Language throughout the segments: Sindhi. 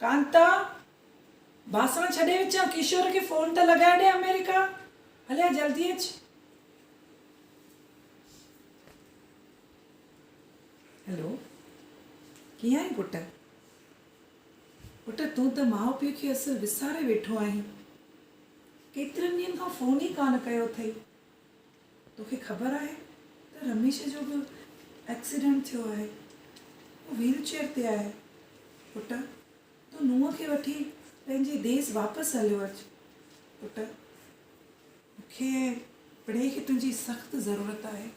ڪانتا، باسڻ ڇڏي وچان ڪشور کي فون ته لڳائي ڏي آمريڪا. هليا جلدي اچ. هيلو، ڪيئن آهين پٽ؟ پٽ تون ته ماء پيء کي اصل وساري ويٺو آهين. ڪيترن ڏينهن کان فون ئي ڪانه ڪيو اٿئي. توکي خبر آهي ته رميش جو به ايڪسيڊنٽ ٿيو آهي. هو ويل چيئر تي آهي. پٽ تون نونهن کي وٺي پنهنجي ديس واپس هليو اچ. پٽ مون کي ۽ پڻهين کي تنهنجي سخت ضرورت آهي.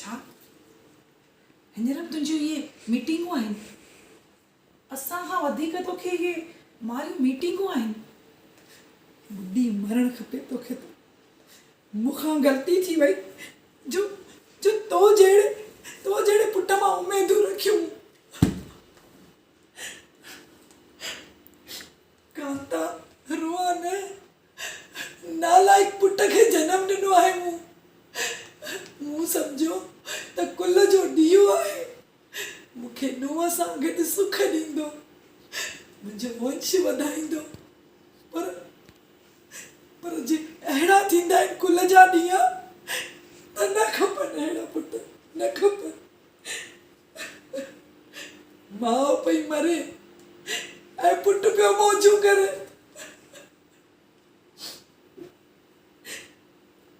ڇا هينئر به تنهنجون اهي ميٽنگون آهن؟ اسان کان وڌيڪ توکي اهي ماريون ميٽنگون آهن. ٻڏي مرڻ کپي توکي ته. مون کان غلطي ٿي وئي جو جو تو جهڙي تو جهڙي پٽ مان اميدون رکيون. ڪانتا روئان نه. نالائق پٽ کي جنم ڏنو آهي مون. مون سمجهيو ته ڪل جو ڏيئو آهي. مون کي نونهن سان گڏ سک ڏيندو، منهنجو ونش وڌائيندو. پر پر جي اهڙا ٿيندا آهن ڪل جا ڏيئا ته نه کپن اهڙا پٽ، نه کپن. ماء پئي مري ۽ پٽ پيو موجون ڪري.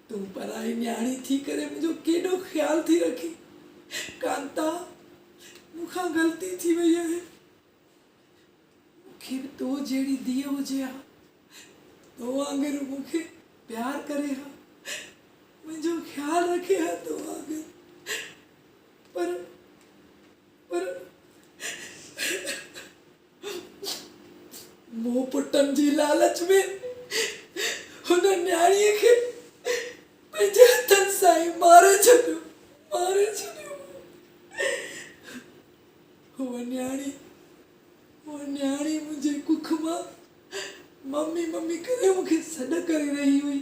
تون پرائي نياڻي ٿي ڪري منهنجو ڪيڏو خيال ٿي رکين. ڪانتا، مون کان غلطي ٿي وئي آهي. مون کي به تو جهڙي ڌيء هجي ها. تو وانگر مون کي پيار ڪري ها. منهنجو خيال رکي ها تو وانگر. پر پر مون پٽن جي لالچ ۾ هن نياڻيء کي پنهنجي هٿن سان ئي ماري ڇڏيو، ماري ڇڏيو. هوء نياڻي، هوء نياڻي منهنجي ڪک مان ممي ممي ڪري مون کي سڏ ڪري رهي هئي.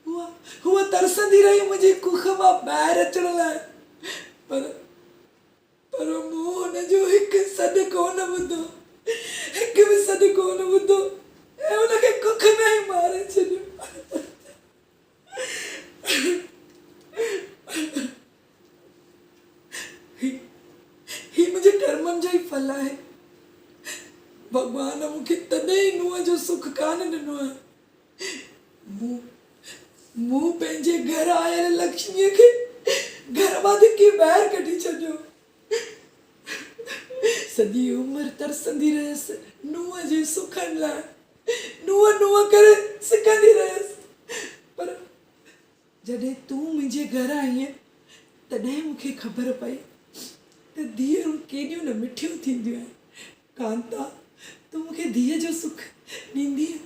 هوء، هوء ترسندي رهي منهنجي ڪک مان ٻاهر اچڻ لاء، پر. پر مون هن جو هڪ سڏ ڪونه ٻڌو، هڪ به سڏ ڪونه ٻڌو ۽ هن کي ڪک ۾ ئي ماري ڇڏيو. هي هي منهنجي ڪرمن جو ئي ڦل آهي. ڀڳوان مون کي تڏهن ئي نونهن جو سک ڪانه ڏنو آهي. مون مون پنهنجي گهر آيل لڪشميء کي گهر مان ڌڪي ٻاهر ڪڍي ڇڏيو. سڄي عمر ترسندي رهيس نونهن جي سکن لاء. نونهن نونهن ڪري سڪندي رهيس. پر جڏهن تون منهنجي گهر آئينء تڏهن مون کي خبر پئي ته ڌيئرون ڪيڏيون نه مٺيون ٿينديون آهن. ڪانتا، تون مون کي ڌيء جو سک ڏيندينء؟